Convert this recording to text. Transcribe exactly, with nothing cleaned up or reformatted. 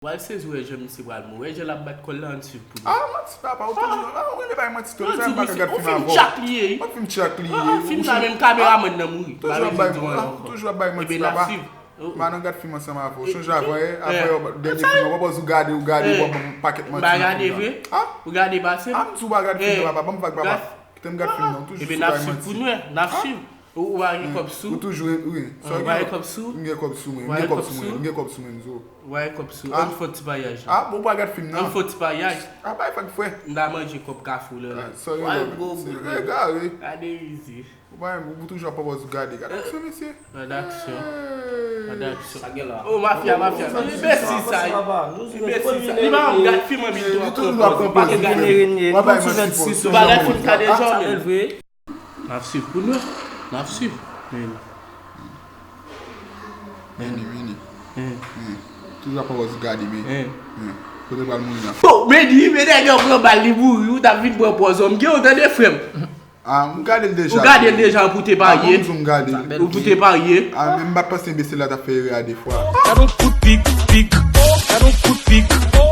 W al sezi wè jan misye pral mouri. Wè jan l ap bat kò l la, ann swiv pou nou. Ah, manti papa, ou toujou. Ah, ou renmen bay manti tou. Sa m pa ka gad Yon fim fim avè w. Chak li ye. Yon fim Chak li ye. Ah, fim sa menm kameramann nan mouri. Toujou ap bay manti papa. Toujou ap bay manti papa. M pa nan gad fim ansanm avè w. Chonje avè, avè dènye fim nan, w ap gade, ou gade, w ap ban m pakèt manti. M pa gade vre. Ou gade pase? Ah, m di w pa gad fim nan papa, ban m vag papa. Kite m gad fim nan, ou toujou sou bay manti. Ebyen n ap swiv pou nou, n ap swiv. Ou pa gen kòb sou? Ou toujou, wi. Sa w gen? Ou pa gen kòb sou? M gen kòb sou mwen, m gen kòb sou mwen, m gen kòb sou mwen, m di w. Ou pa gen kòb sou? Ann fè yon ti paryaj. Ah, bon, ou pa gad fim nan? Ann fè yon ti paryaj. Ah, bay fag frè. M ta manje kòb kafou lè la. Sa w gen? Egare. Gade izi. Ou pa menm, ou toujou ap pòpòz ou gade. Gade aksyon, mesye. Gade aksyon. Gade aksyon. Oh, mafya, mafya. Enbesi sa. Enbesi sa. Li pa yon gad fim an, li toujou ap pòpòz. Li pa gen renye, li pa sou fèt si sou. Bagay fim sa deja, men. N ap swiv pou nou. N ap swiv. Men. Vini, vini. Toujou ap pòpòz ou gade, men. Kote l pral mouri la? Oh, men di, men nèg yo pran bal, li mouri, ou t ap vin pran pòz, m gen ou tande, frè m. Ah, m gade l deja. Ou gade l deja pou te parye. Ah, bon, m gade l. Ou pou te parye. Ah, men m pa t panse enbesil la t ap fè erè a de fwa. Gad yon kout pik, pik. Gad yon kout pik.